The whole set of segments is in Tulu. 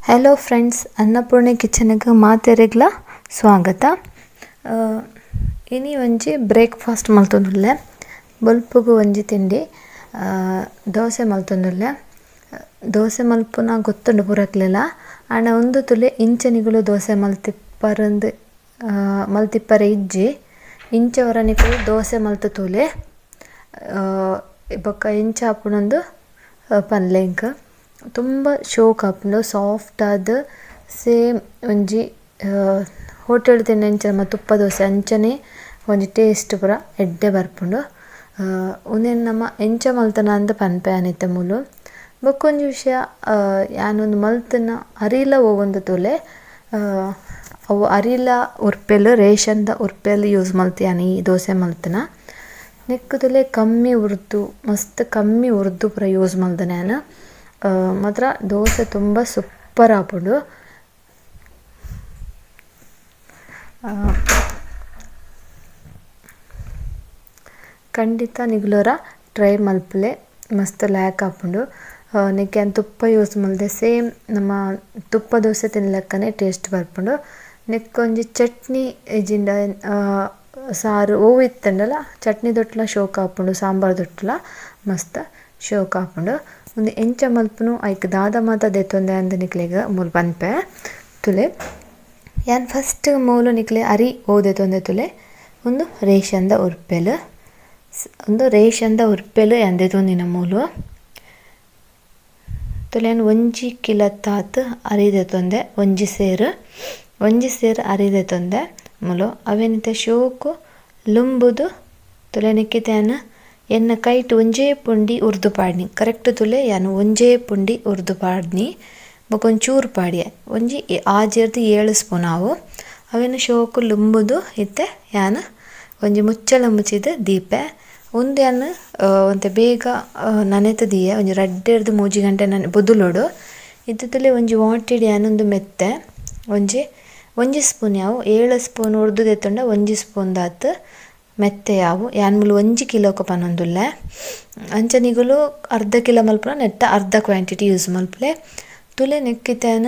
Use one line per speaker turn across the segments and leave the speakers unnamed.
Hello friends, Annapurna ಕಿಚನ್ಗೆ ಮಾತೆರೆಗ್ಲ ಸ್ವಾಗತ. ಇನಿ ಒಂಜಿ ಬ್ರೇಕ್ಫಾಸ್ಟ್ ಮಲ್ತೊಂದುಲ್ಲೆ, ಬೊಲ್ಪುಗು ಒಂಜಿ ತಿಂಡಿ ದೋಸೆ ಮಲ್ತೊಂದುಲ್ಲೆ. ದೋಸೆ ಮಲ್ಪುನ ಗೊತ್ತುಂಡು ಪೂರಕ್ಲೆಲ, ಆಂಡ ಉಂದು ತುಲೆ ಇಂಚನಿಗುಲು ದೋಸೆ ಮಲ್ತಿಪ್ಪರಂದು ಮಲ್ತಿಪ್ಪರೆ ಇಜ್ಜಿ. ಇಂಚ ಒರನಿಕುಲು ದೋಸೆ ಮಲ್ತು ತೂಲೆ ಬೊಕ್ಕ ಇಂಚ ಆಪುನೊಂದು ಪನ್ಲೆ. ಇಂಕ್ ತುಂಬ ಶೋಕ್ ಆಪುಂಡು, ಸಾಫ್ಟ್ ಆದ್ ಸೇಮ್ ಒಂಜಿ ಹೋಟೆಲ್ ತಿನ್ನಂಚ ನಮ್ಮ ತುಪ್ಪ ದೋಸೆ ಅಂಚನೆ ಒಂಜಿ ಟೇಸ್ಟ್ ಪೂರ ಎಡ್ಡೆ ಬರ್ಪುಂಡು. ಉಂದೆನ್ ನಮ ಎಂಚ ಮಲ್ತನ ಅಂದ್ ಪನ್ಪೆ ಅನಿತ ಮೂಲು. ಬೊಕ್ಕೊಂಜಿ ವಿಷಯ, ಯಾನೊಂದು ಮಲ್ತನ ಅರಿಲ ಒವೊಂದು ತೂಲೆ, ಅವು ಅರಿಲ ಉರ್ಪೆಲ್ ರೇಷನ್ದ ಉರ್ಪೆಲ್ ಯೂಸ್ ಮಲ್ತಿ ಯಾನ್ ಈ ದೋಸೆ ಮಲ್ತನ. ನೆಕ್ಕ್ ತೂಲೆ ಕಮ್ಮಿ ಉರ್ದು, ಮಸ್ತ್ ಕಮ್ಮಿ ಉರ್ದು ಪೂರ ಯೂಸ್ ಮಲ್ದನೆ ಯಾನ್. ಮಾತ್ರ ದೋಸೆ ತುಂಬ ಸೂಪರ್ ಆಪುಂಡು. ಖಂಡಿತ ನಿಗುಲೋರ ಟ್ರೈ ಮಲ್ಪುಲೆ, ಮಸ್ತ್ ಲ್ಯಾಕ್ ಆಪುಂಡು. ನೆಕ್ಕೆ ಯಾನ್ ತುಪ್ಪ ಯೂಸ್ ಮಲ್ದೆ, ಸೇಮ್ ನಮ್ಮ ತುಪ್ಪ ದೋಸೆ ತಿನ್ಲೆಕ್ಕನೆ ಟೇಸ್ಟ್ ಬರ್ಪುಂಡು. ನೆಕ್ಕೊಂಜಿ ಚಟ್ನಿ ಇಜ್ಜಿಂಡ ಸಾರು ಒವು ಇತ್ತುಂಡಲ ಚಟ್ನಿ ದೊಟ್ಟಲ ಶೋಕ್ ಆಪುಂಡು, ಸಾಂಬಾರ್ ದೊಟ್ಟಲ ಮಸ್ತ್ ಶೋಕ್ ಆಪುಂಡು. ಉಂದು ಎಂಚ ಮಲ್ಪುನು ಐಕ್ ದಾದ ಮಾತ ದೆತ್ತೊಂದೆ ಅಂದ್ ನಿಕ್ಲೆಗ್ ಮೂಲು ಪನ್ಪೆ ತುಲೆ. ಯಾನ್ ಫಸ್ಟ್ ಮೂಲು ನಿಕ್ಲೆ ಅರಿ ಓ ದೆತ್ತೊಂದೆ ತುಲೆ. ಉಂದು ರೇಷನ್ದ ಉರ್ಪೆಲ್, ಉಂದು ರೇಷನ್ದ ಉರ್ಪೆಲ್ ಯಾನ್ ದೆತ್ತೊಂದಿನ ಮೂಲು ತುಲೆ. ಯಾನ್ ಒಂಜಿ ಕಿಲತ್ತಾತ್ ಅರಿ ದೆತ್ತೊಂದೆ, ಒಂಜಿ ಸೇರು ಒಂಜಿ ಸೇರು ಅರಿ ದೆತ್ತೊಂದೆ ಮೂಲು. ಅವೇನಿತ್ತೆ ಶೋಕು ಲುಂಬುದು ತುಲೆ. ನಿಕ್ಕಿತೆ ಯಾನ್ ಎನ್ನ ಕೈಟ್ ಒಂಜೇ ಪುಂಡಿ ಉರ್ದು ಪಾಡ್ನಿ, ಕರೆಕ್ಟ್ ತುಲೆ ಯಾನ್ ಒಂಜೇ ಪುಂಡಿ ಉರ್ದು ಪಾಡ್ನಿ. ಬೊಕ ಒಂಚೂರು ಪಾಡ್ಯೆ, ಒಂಜಿ 6 7 ಸ್ಪೂನ್ ಆವು. ಅವೇನು ಶೋಕು ಲುಂಬುದು ಇತ್ತೆ ಯಾನ್ ಒಂಜಿ ಮುಚ್ಚಳ ಮುಚ್ಚಿದ್ ದೀಪೆ. ಉಂದು ಯಾನ್ ಒಂತೆ ಬೇಗ ನನೆತ್ ದೀಯೆ, ಒಂಜಿ 2 3 ಗಂಟೆ ನನೆ ಬೊದುಲೊಡು. ಇತ್ತೆ ತುಲೆ ಒಂಜಿ ವಾಟಿಡ್ ಯಾನ್ ಉಂದು ಮೆತ್ತೆ ಒಂಜಿ ಒಂಜಿ ಸ್ಪೂನ್ ಯಾವು 7 ಸ್ಪೂನ್ ಉರ್ದು ದೆತ್ತೊಂಡ ಒಂಜಿ ಸ್ಪೂನ್ ದಾತ್ ಮೆತ್ತೆ ಯಾವು. ಯಾನ್ ಮೂಲು 1 ಕಿಲೋಕು ಪನೊಂದುಲ್ಲೆ, ಅಂಚ ನಿಗುಲು ಅರ್ಧ ಕಿಲೋ ಮಲ್ಪುನ ನೆಟ್ಟ ಅರ್ಧ ಕ್ವಾಂಟಿಟಿ ಯೂಸ್ ಮಲ್ಪುಲೆ. ತುಲೆ ನೆಕ್ಕಿತೇನ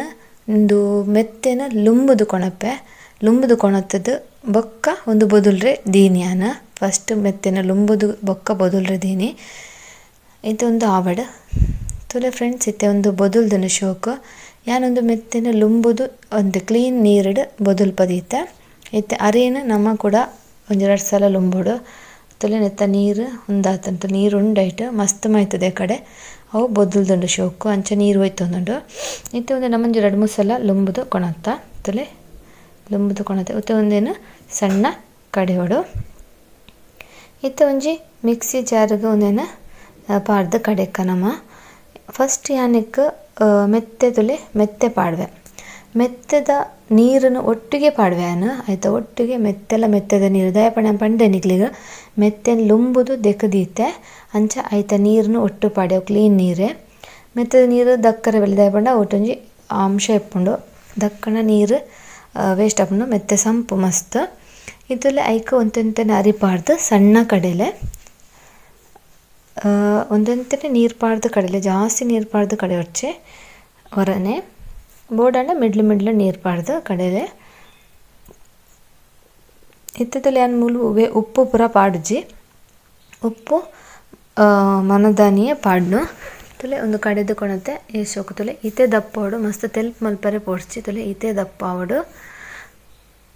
ಉಂದು ಮೆತ್ತೆನ ಲುಂಬುದು ಕೊಣಪೆ, ಲುಂಬುದು ಕೊಣತ್ತದು ಬೊಕ್ಕ ಒಂದು ಬೊದುಲ್ರೆ ದೀನಿ. ಯಾನ್ ಫಸ್ಟ್ ಮೆತ್ತೆನ ಲುಂಬುದು ಬೊಕ್ಕ ಬೊದುಲ್ರೆ ದೀನಿ. ಇದೊಂದು ಆವಡ್ ತುಲೆ ಫ್ರೆಂಡ್ಸ್. ಇತ್ತೆ ಒಂದು ಬೊದುಲ್ದನ ಶೋಕು ಯಾನೊಂದು ಮೆತ್ತೆನ ಲುಂಬುದು ಒಂದು ಕ್ಲೀನ್ ನೀರುಡು ಬೊದುಲ್ಪ ದೀತೆ. ಇತ್ತೆ ಅರೇನ ನಮ್ಮ ಕೂಡ ಒಂಜಿ 2 ಸಲ ಲುಂಬುಡು ತುಲೆ. ನೆತ್ತ ನೀರು ಉಂದಾತಂತ ನೀರು ಉಂಡೈಟ್ ಮಸ್ತ್ ಮೈತದೆ ಕಡೆ ಅವು ಬೊದುಲ್ದುಂಡು ಶೋಕು, ಅಂಚ ನೀರು ಹೋಯ್ತೊಂದುಂಡು. ಇತ್ತೆ ಒಂದು ನಮ್ಮೊಂಜಿ 2 3 ಸಲ ಲುಂಬುದು ಕೊಣತ್ತ ತುಲೆ, ಲುಂಬುದು ಕೊಣತ್ತೆ. ಇತ್ತೆ ಒಂದೇನು ಸಣ್ಣ ಕಡೆಯೋಡು. ಇತ್ತೆ ಒಂಜಿ ಮಿಕ್ಸಿ ಜಾರ್ಗ್ ಒಂದೇನು ಪಾಡ್ದು ಕಡೆಕ್ಕ ನಮ್ಮ ಫಸ್ಟ್ ಯಾನೆಕ್ ಮೆತ್ತೆ ತುಲೆ ಮೆತ್ತೆ ಪಾಡ್ವೆ. ಮೆತ್ತೆದ ನೀರನ್ನು ಒಟ್ಟಿಗೆ ಪಾಡ್ವೆ ಯಾನ್, ಆಯ್ತಾ. ಒಟ್ಟಿಗೆ ಮೆತ್ತೆಲ್ಲ ಮೆತ್ತೆದ ನೀರು ದಯಪಣ ಪಂಡೆ ನಿಕ್ಲೆಗ್ ಮೆತ್ತೆನ್ ಲುಂಬುದು ದೆಕ್ಕದೀತೆ ಅಂಚ ಆಯ್ತಾ ನೀರನ್ನು ಒಟ್ಟು ಪಾಡ್ಯವು ಕ್ಲೀನ್ ನೀರೇ. ಮೆತ್ತೆದ ನೀರು ದಕ್ಕರೆ ಬೆಲೆ ದಯಪಂಡ ಒಟ್ಟೊಂಜಿ ಅಂಶ ಇಪ್ಪುಂಡು, ದಕ್ಕಣ ನೀರು ವೇಸ್ಟ್ ಆಪುಂಡು. ಮೆತ್ತೆ ಸಂಪು ಮಸ್ತ್. ಇತ್ತುಲೆ ಐಕ್ ಒಂತೆಂತೆನೆ ಅರಿ ಪಾಡ್ದು ಸಣ್ಣ ಕಡೆಲೆ ಒಂದೊಂತೆನೆ ನೀರು ಪಾಡ್ದು ಕಡಲೆ, ಜಾಸ್ತಿ ನೀರು ಪಾಡ್ದು ಕಡೆ ಒಚ್ಚೆ ಹೊರನೆ ಬೋಡಾಂಡ ಮಿಡ್ಲು ಮಿಡ್ಲು ನೀರು ಪಾಡ್ದು ಕಡೆಲೆ. ಇತ್ತದಲ್ಲಿ ಯಾನ್ ಮೂಲು ಉಪ್ಪು ಪೂರ ಪಾಡುಜಿ, ಉಪ್ಪು ಮನದಾನಿಯೇ ಪಾಡ್ನು. ತುಲೆ ಒಂದು ಕಡೆದು ಕೊಣತೆ ಈ ಶೋಕು ತುಲೆ. ಇತ್ತೆ ದಪ್ಪ ಆವಡು, ಮಸ್ತ್ ತೆಲ್ಪ್ ಮಲ್ಪರೆ ಪೋಡ್ಚಿ ತುಲೆ, ಇತ್ತೆ ದಪ್ಪ ಆವಡು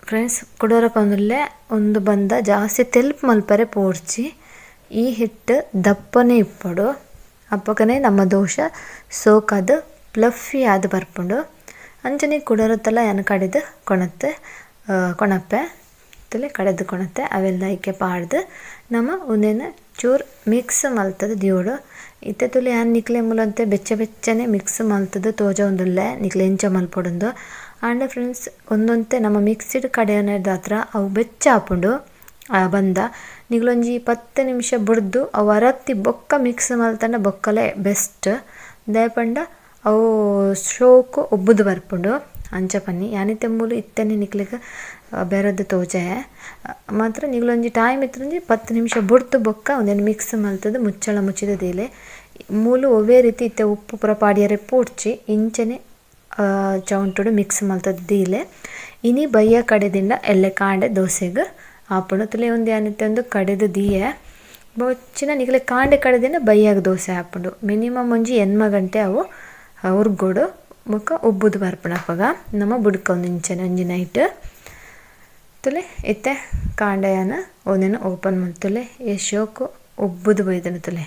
ಫ್ರೆಂಡ್ಸ್. ಕುಡೋರ ಪಂದುಲ್ಲೆ ಒಂದು ಬಂದ ಜಾಸ್ತಿ ತೆಲ್ಪ್ ಮಲ್ಪರೆ ಪೋಡ್ಚಿ, ಈ ಹಿಟ್ಟು ದಪ್ಪನೇ ಇಪ್ಪಡು. ಅಪ್ಪಕನೆ ನಮ್ಮ ದೋಸೆ ಸೋಕಾದ ಪ್ಲಫಿ ಆದ್ ಬರ್ಪುಂಡು. ಅಂಚನೆ ಕುಡೋರತ್ತಲ್ಲ ಯಾನ್ ಕಡೆದು ಕೊಣತ್ತೆ ಕೊಣಪ್ಪೆ ತುಲೆ, ಕಡೆದು ಕೊಣತ್ತೆ. ಅವೆಲ್ಲ ಐಕೆ ಪಾಡ್ದು ನಮ್ಮ ಒಂದೇನು ಚೂರು ಮಿಕ್ಸ್ ಮಲ್ತದ ದಿಯೋಡು. ಇತ್ತೆ ತುಲೆ ಯಾನ್ ನಿಕ್ಲೆ ಮೂಲಂತೆ ಬೆಚ್ಚ ಬೆಚ್ಚನೆ ಮಿಕ್ಸ್ ಮಲ್ತದ ತೋಜ ಒಂದುಲ್ಲೆ ನಿಕ್ಲೆ ಎಂಚ ಮಲ್ಪೊಡುಂದು. ಆಂಡ ಫ್ರೆಂಡ್ಸ್ ಒಂದೊಂತೆ ನಮ್ಮ ಮಿಕ್ಸಿಡ್ ಕಡೆಯನೇದಾತ್ರ ಅವು ಬೆಚ್ಚ ಆಪುಂಡು ಬಂದ. ನಿಗ್ಲೊಂಜಿ 10 ನಿಮಿಷ ಬುಡ್ದು ಅವು ಅರತ್ತಿ ಬೊಕ್ಕ ಮಿಕ್ಸ್ ಮಲ್ತಂಡ ಬೊಕ್ಕಲೆ ಬೆಸ್ಟ್. ದಯಪಂಡ ಅವು ಶೋಕು ಒಬ್ಬುದು ಬರ್ಪುಂಡು. ಅಂಚ ಪನ್ನಿ ಯಾನಿತ್ತೆ ಮೂಲು ಇತ್ತನೆ ನಿಕ್ಲೆಗ್ ಬೇರೆದು ತೋಜೆ ಮಾತ್ರ. ನಿಗ್ಲೊಂಜಿ ಟೈಮ್ ಇತ್ತೊಂಜಿ 10 ನಿಮಿಷ ಬುಡ್ದು ಬೊಕ್ಕ ಒಂದೇನು ಮಿಕ್ಸ್ ಮಲ್ತದ ಮುಚ್ಚಳ ಮುಚ್ಚಿದ ದೀಲೆ. ಮೂಲು ಒವ್ವೇ ರೀತಿ ಇತ್ತೆ ಉಪ್ಪು ಪೂರ ಪಾಡಿಯರೆ ಪೋಡ್ಚಿ ಇಂಚನೆ ಚೌಂಟುಡು ಮಿಕ್ಸ್ ಮಲ್ತದ ದೀಲೆ ಇನಿ ಬಯ್ಯ ಕಡೆದಿಂದ ಎಲ್ಲೆ ಕಾಂಡೆ ದೋಸೆಗೆ ಆಪುಂಡು ತುಲೆ ಒಂದು ಯಾನಿತ್ತೆ ಒಂದು ಕಡೆದು ದೀಯೆ ಬೊಚ್ಚಿನ ನಿಗಲೆ ಕಾಂಡೆ ಕಡೆದಿಂದ ಬಯ್ಯಾಗ ದೋಸೆ ಆಪುಂಡು ಮಿನಿಮಮ್ ಒಂಜಿ 8 ಗಂಟೆ ಅವು ಉರ್ಗೋಡು ಬೊಕ್ಕ ಉಬ್ಬುದು ಬರ್ಪುಂಡು ಅಪಗ ನಮ್ಮ ಬುಡ್ಕ ಒಂದು ಇಂಚನೆ ಒಂಜಿ ನೈಟ್ ತುಲೆ ಇತ್ತೆ ಕಾಂಡೆಯನ ಒಂದೇನು ಓಪನ್ ಮಲ್ತುಲೆ ಏ ಶೋಕು ಉಬ್ಬುದು ಬೈದನು ತುಲೆ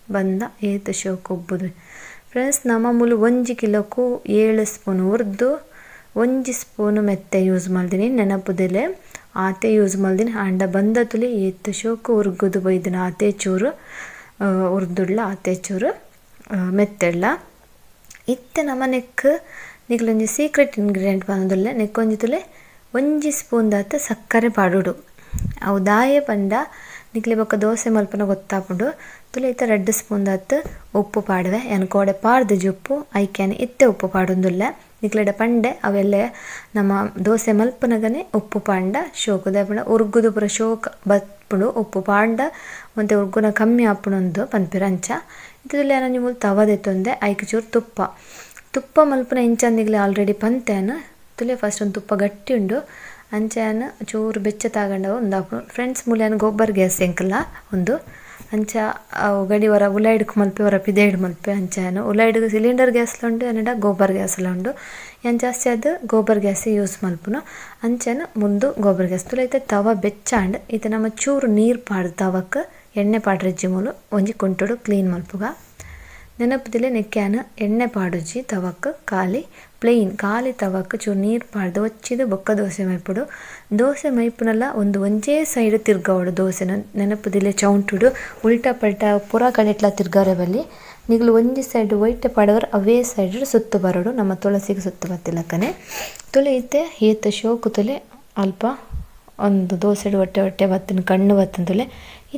ಬಂದ ಏತ್ ಶೋಕು ಉಬ್ಬುದು ಫ್ರೆಂಡ್ಸ್ ನಮ್ಮ ಮೂಲು 1 ಕಿಲೋಕು 7 ಸ್ಪೂನ್ ಉರ್ದು 1 ಸ್ಪೂನ್ ಮೆತ್ತೆ ಯೂಸ್ ಮಾಡ್ತೀನಿ ನೆನಪುದಿಲೆ ಆತೆ ಯೂಸ್ ಮಾಡ್ತೀನಿ ಅಂಡ ಬಂದ ತುಲಿ ಏತ್ ಶೋಕು ಉರ್ಗುದು ಬೈದಿನ ಆತೆ ಚೂರು ಉರ್ದುಡ್ಲ ಆತೆ ಚೂರು ಮೆತ್ತೆಡ್ಲ ಇತ್ತೆ ನಮ್ಮ ನೆಕ್ ನಿಕ್ಲೊಂಜಿ ಸೀಕ್ರೆಟ್ ಇಂಗ್ರೀಡಿಯೆಂಟ್ ಬಂದುಲ್ಲೆ ನೆಕ್ಕೊಂಜಿ ತುಲೆ 1 ಸ್ಪೂನ್ ದಾತ ಸಕ್ಕರೆ ಪಾಡುಡು ಅವು ದಾಯೆ ಪಂಡ ನಿಕ್ಲೆ ಬೊಕ್ಕ ದೋಸೆ ಮಲ್ಪನ ಗೊತ್ತಾಪುಂಡು ತುಲೆ ಇತ್ತೆ 2 ಸ್ಪೂನ್ ದಾತ್ ಉಪ್ಪು ಪಾಡುವೆ ಯಾನ್ ಕೋಡೆ ಪಾಡ್ದು ಉಪ್ಪು ಐಕ್ಯಾನ್ ಇತ್ತೆ ಉಪ್ಪು ಪಾಡೊಂದುಲ್ಲೆ ನಿಕ್ಲೆಡ ಪಂಡೆ ಅವೆಲ್ಲ ನಮ್ಮ ದೋಸೆ ಮಲ್ಪನಗನೆ ಉಪ್ಪು ಪಾಂಡ ಶೋಕು ದಾಯೆ ಉರ್ಗುದು ಪೂರ ಶೋಕ್ ಬತ್ಪುಂಡು ಉಪ್ಪು ಪಾಂಡ ಒಂತೆ ಉರ್ಗುನ ಕಮ್ಮಿ ಆಪುಂಡು ಪನ್ಪೆರ್ ಅಂಚ ಇತ್ತುಲೆ ಯಾನ್ ಒಂಜಿ ಮೂಲು ತವ ದೆತ್ತೊಂದೆ ಐಕ್ ಚೂರು ತುಪ್ಪ ತುಪ್ಪ ಮಲ್ಪುನ ಇಂಚ ನಿಕ್ಲೆ ಆಲ್ರೆಡಿ ಪಂತೆನ್ ತುಲೆ ಫಸ್ಟ್ ಒಂದು ತುಪ್ಪ ಗಟ್ಟಿ ಉಂಡು ಅಂಚ ಚೂರು ಬೆಚ್ಚ ತಾಗಂಡವು ಒಂದಾಪುಂಡು ಫ್ರೆಂಡ್ಸ್ ಮೂಲು ಯಾನ್ ಗೊಬ್ಬರ್ ಗ್ಯಾಸ್ ಎಂಕಲ್ಲ ಒಂದು ಅಂಚ ಗಡಿ ಹೊರ ಉಲೈಡ್ಕ್ ಮಲ್ಪೆ ಹೊರ ಪಿದೇಡ್ ಮಲ್ಪೆ ಅಂಚ ಉಲೈಡ್ಗ್ ಸಿಲಿಂಡರ್ ಗ್ಯಾಸ್ಲ ಉಂಡು ಎನ್ನಡ ಗೋಬರ್ ಗ್ಯಾಸ್ಲ ಉಂಡು ಯಾನ್ ಜಾಸ್ತಿ ಅದು ಗೋಬರ್ ಗ್ಯಾಸ್ ಯೂಸ್ ಮಲ್ಪುನು ಅಂಚನ ಮುಂದು ಗೋಬರ್ ಗ್ಯಾಸ್ ತುಲೆ ಇತ್ತೆ ತವ ಬೆಚ್ಚಾಂಡ್ ಇತ್ತೆ ನಮ್ಮ ಚೂರು ನೀರು ಪಾಡ್ದು ತವಕ್ ಎಣ್ಣೆ ಪಾಡ್ರೆಜ್ಜಿ ಮೂಲು ಒಂಜಿ ಕುಂಟುಡು ಕ್ಲೀನ್ ಮಲ್ಪುಗ ನೆನಪುದಿಲೆ ನೆಕ್ಯಾನ ಎಣ್ಣೆ ಪಾಡುಜಿ ತವಕ್ ಖಾಲಿ ಪ್ಲೇನ್ ಖಾಲಿ ತವಕ್ ಚೂರು ನೀರು ಪಾಡ್ದು ಒಚ್ಚಿದು ಬೊಕ್ಕ ದೋಸೆ ಮೈಪುಡು ದೋಸೆ ಮೈಪುನಲ್ಲ ಒಂದು ಒಂಜೇ ಸೈಡ್ ತಿರ್ಗವಡು ದೋಸೆನ ನೆನಪುದಿಲೆ ಚೌಂಟುಡು ಉಲ್ಟಾ ಪಲ್ಟಾ ಪೂರಾ ಕಡೆಟ್ಲ ತಿರ್ಗವರೆ ಬಲ್ಲಿ ನಿಗ್ಲು ಒಂಜಿ ಸೈಡ್ ಒಯ್ಟೆ ಪಾಡವರು ಅವೇ ಸೈಡ್ ಸುತ್ತು ಬರೋಡು ನಮ್ಮ ತುಳಸಿಗೆ ಸುತ್ತು ಬತ್ತಿಲಕ್ಕನೆ ತುಲೆ ಇತ್ತೆ ಏತ್ ಶೋಕು ತುಲೆ ಅಲ್ಪ ಒಂದು ದೋಸೆಡು ಹೊಟ್ಟೆ ಹೊಟ್ಟೆ ಬತ್ತಿನ ಕಣ್ಣು ಬತ್ತಿನ ತುಲೆ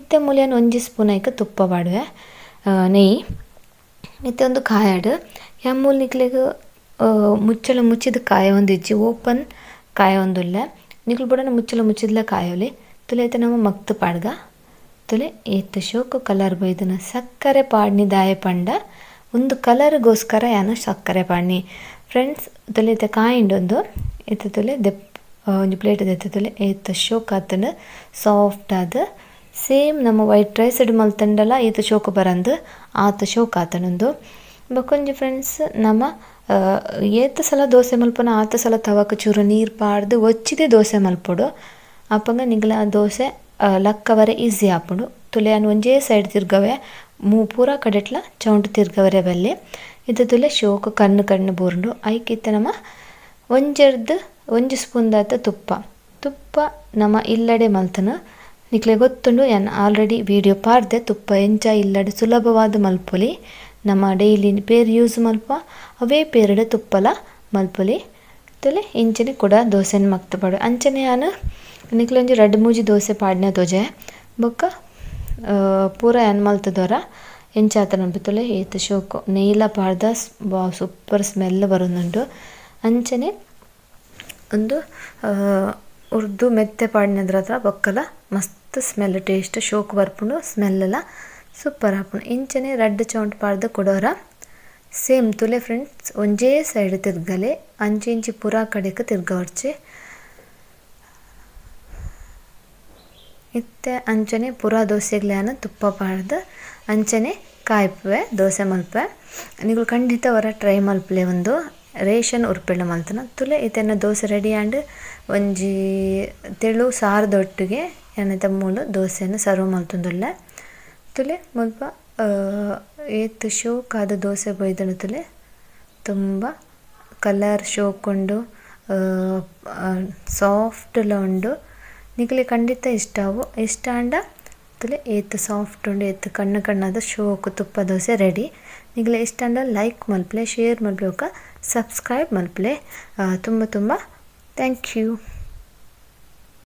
ಇತ್ತೆ ಮೂಲೆಯನ್ನು 1 ಸ್ಪೂನ್ ಐಕ ತುಪ್ಪ ಪಾಡುವೆ ನೆಯ್ಯಿ ಇತ್ತೆ ಒಂದು ಕಾಯಾಡು ಯಮ್ಮೂಲು ನಿಕ್ಲೆಗ್ ಮುಚ್ಚಳ ಮುಚ್ಚಿದ ಕಾಯ ಒಂದು ಇಜ್ಜಿ ಓಪನ್ ಕಾಯ ಒಂದುಲ್ಲೆ ನಿಕ್ಲು ಬುಡನ ಮುಚ್ಚಳ ಮುಚ್ಚಿದ್ಲ ಕಾಯೋಲಿ ತುಲೆ ಇತ್ತೆ ನಮ್ಮ ಮಕ್ತು ಪಾಡ್ಗ ತುಲೆ ಏತ್ ಶೋಕು ಕಲರ್ ಬೈದನ ಸಕ್ಕರೆ ಪಾಡ್ನಿ ದಾಯ ಪಂಡ ಒಂದು ಕಲರ್ಗೋಸ್ಕರ ಯಾನು ಸಕ್ಕರೆ ಪಾಡ್ನಿ ಫ್ರೆಂಡ್ಸ್ ತುಲೆ ಇತ್ತೆ ಕಾಯಿಂಡೊಂದು ಇತ್ತೆ ತುಲೆ ದೆಪ್ ಒಂಜಿ ಪ್ಲೇಟ್ ದೆತ್ತ ತುಲೆ ಏತ್ ಶೋಕು ಆತನ ಸಾಫ್ಟ್ ಆದ ಸೇಮ್ ನಮ್ಮ ವೈಟ್ ರೈಸ್ ಇಡ್ ಮಲ್ತಂಡಲ ಏತ್ ಶೋಕು ಬರಂದು ಆತ ಶೋಕು ಆತನೊಂದು ಬೊಕ್ಕೊಂಜಿ ಫ್ರೆಂಡ್ಸ್ ನಮ್ಮ ಏತ್ ಸಲ ದೋಸೆ ಮಲ್ಪನ ಆತ ಸಲ ತವಕ ಚೂರು ನೀರು ಪಾಡ್ದು ಒಚ್ಚಿದೆ ದೋಸೆ ಮಲ್ಪೊಡು ಅಪಗ ನಿಗ್ಲ ದೋಸೆ ಲಕ್ಕವರೆ ಈಸಿ ಆಪುಂಡು ತುಲೆ ಯಾನ್ ಒಂಜೇ ಸೈಡ್ ತಿರ್ಗವೆ ಪೂರ ಕಡೆಟ್ಲ ಚೌಂಟು ತಿರ್ಗವರೆ ಬಲ್ಲೆ ಇತ್ತೆ ತುಲೆ ಶೋಕು ಕಣ್ಣು ಕಣ್ಣು ಬೂರುಂಡು ಐಕ್ ಇತ್ತೆ ನಮ್ಮ ಒಂಜೆರ್ದ್ 1 ಸ್ಪೂನ್ ದಾತ ತುಪ್ಪ ತುಪ್ಪ ನಮ್ಮ ಇಲ್ಲಡೆ ಮಲ್ತನ ನಿಕ್ಲೆ ಗೊತ್ತುಂಡು ಯಾನ್ ಆಲ್ರೆಡಿ ವಿಡಿಯೋ ಪಾಡ್ದೆ ತುಪ್ಪ ಎಂಚ ಇಲ್ಲಡೆ ಸುಲಭವಾದ ಮಲ್ಪೊಲಿ ನಮ್ಮ ಡೈಲಿ ಪೇರ್ ಯೂಸ್ ಮಲ್ಪ ಅವೇ ಪೇರ್ಡೆ ತುಪ್ಪಲ ಮಲ್ಪೊಲಿ ತುಲೆ ಇಂಚನೆ ಕೂಡ ದೋಸೆನ ಮಕ್ತ ಪಾಡು ಅಂಚನೆ ಯಾನ್ ನಿಕ್ಲೆ ಒಂಜಿ 2 ಮೂಜಿ ದೋಸೆ ಪಾಡ್ನೆ ತೋಜೆ ಬೊಕ್ಕ ಪೂರ ಯಾನ್ ಮಲ್ತದೊರ ಎಂಚ ಆತನ ತುಲೆ ಏತ್ ಶೋಕು ನೆಯ್ಲ ಪಾಡ್ದ ಸೂಪರ್ ಸ್ಮೆಲ್ ಬರೋದುಂಡು ಅಂಚನೆ ಒಂದು ಉರ್ದು ಮೆತ್ತೆ ಪಾಡ್ನದ್ರ ಹತ್ರ ಬೊಕ್ಕಲ ಮಸ್ತ್ ಸ್ಮೆಲ್ ಟೇಸ್ಟ್ ಶೋಕು ಬರ್ಪುಂಡು ಸ್ಮೆಲ್ ಸೂಪರ್ ಆಪುಂಡು ಇಂಚನೆ 2 ಚೌಂಟ್ ಪಾಡ್ದು ಕೊಡೋರ ಸೇಮ್ ತುಲೆ ಫ್ರೆಂಡ್ಸ್ ಒಂಜೇ ಸೈಡ್ ತಿರ್ಗಲೆ ಅಂಚೆ ಇಂಚಿ ಪೂರಾ ಕಡೆಕ್ ತಿರ್ಗವರ್ಚೆ ಇತ್ತೆ ಅಂಚನೆ ಪೂರಾ ದೋಸೆಗ್ಲಾನ ತುಪ್ಪ ಪಾಡ್ದು ಅಂಚನೆ ಕಾಯ್ಪುವೆ ದೋಸೆ ಮಲ್ಪೆ ನಿಗುಲು ಖಂಡಿತ ಹೊರ ಟ್ರೈ ಮಲ್ಪಲೆ ಒಂದು ರೇಷನ್ ಉರ್ಪೆಳ್ಳು ಮಲ್ತನ ತುಲೆ ಇತ್ತೆನ ದೋಸೆ ರೆಡಿ ಆಂಡ್ ಒಂಜಿ ತೆಳು ಸಾರದೊಟ್ಟಿಗೆ ಯಾನಿತ್ತೆ ಮೂಲು ದೋಸೆಯನ್ನು ಸರ್ವ್ ಮಲ್ತೊಂದುಲ್ಲೆ ತುಲೆ ಮುಲ್ಪ ಏತ್ ಶೋಕಾದ ದೋಸೆ ಬೈದನ ತುಲೆ ತುಂಬ ಕಲರ್ ಶೋಕ್ ಉಂಡು ಸಾಫ್ಟ್ ಲ ಉಂಡು ನಿಕ್ಲೆ ಖಂಡಿತ ಇಷ್ಟ ಅವು ಇಷ್ಟ ಆಂಡ ತುಲೆ ಏತ್ ಸಾಫ್ಟ್ ಉಂಡು ಏತ್ ಕಣ್ಣು ಕಣ್ಣಾದ ಶೋಕು ತುಪ್ಪ ದೋಸೆ ರೆಡಿ ನಿಕ್ಲೆ ಇಷ್ಟ ಆಂಡ ಲೈಕ್ ಮಲ್ಪಲೆ ಶೇರ್ ಮಲ್ಪಲೆ ಬೊಕ್ಕ ಸಬ್ಸ್ಕ್ರೈಬ್ ಮಲ್ಪಲೆ ತುಂಬ ತುಂಬ thank you.